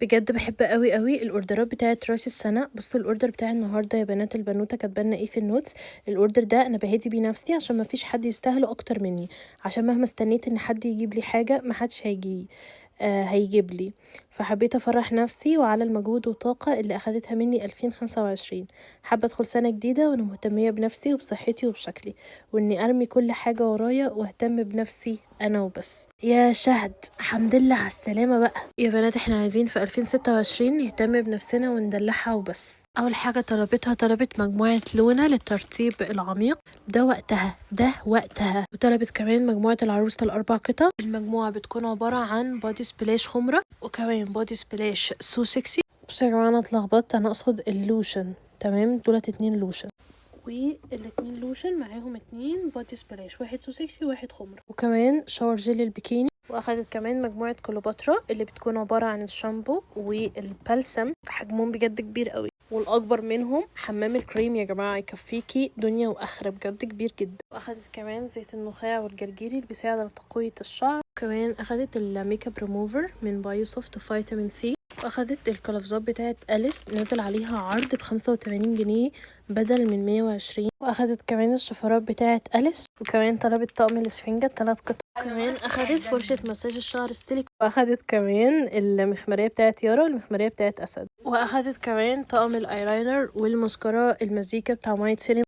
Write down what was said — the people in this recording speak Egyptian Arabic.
بجد بحب قوي قوي ال orderات بتاعه راس السنه. بصوا ال order بتاع النهارده يا بنات، البنوته كاتبالنا ايه في ال notes. ال order ده انا بهدي بيه نفسي عشان ما فيش حد يستاهله اكتر مني، عشان مهما استنيت ان حد يجيب لي حاجه ما حدش هيجي هيجيب لي، فحبيت افرح نفسي وعلى المجهود والطاقه اللي اخدتها مني 2025. حابه ادخل سنه جديده وانا مهتميه بنفسي وبصحتي وبشكلي، واني ارمي كل حاجه ورايا واهتم بنفسي انا وبس. يا شهد الحمد لله على السلامه بقى يا بنات، احنا عايزين في 2026 نهتم بنفسنا وندلعها وبس. اول حاجه طلبتها، طلبت مجموعه لونا للترطيب العميق، ده وقتها ده وقتها. وطلبت كمان مجموعه العروسه الاربع قطع. المجموعه بتكون عباره عن body splash خمره، وكمان body splash so sexy. بصوا يا جماعه انا اتلخبطت، انا اقصد اللوشن، تمام؟ دولت 2 لوشن، والاتنين لوشن معاهم 2 body splash، واحد so sexy وواحد خمره، وكمان shower gel البكيني. واخدت كمان مجموعة كليوباترا اللي بتكون عبارة عن الشامبو والبلسم، حجمهم بجد كبير قوي، والاكبر منهم حمام الكريم يا جماعة يكفيكي دنيا واخرة، بجد كبير جدا. واخدت كمان زيت النخاع والجرجيري اللي بيساعد على تقوية الشعر. كمان اخدت الميك اب ريموفر من بايوسوفت فيتامين C. واخدت القفازات بتاعت أليس، نزل عليها عرض ب85 جنيه بدل من 120. واخدت كمان الشفرات بتاعت أليس. وكمان طلبت طقم الاسفنجة 3 قطع. وكمان اخدت فرشة مساج الشعر السيليك. واخدت كمان المخمرية بتاعت يارا والمخمرية بتاعت أسد. واخدت كمان طقم الايلاينر والمسكرة المزيكا بتاع مايت سينما.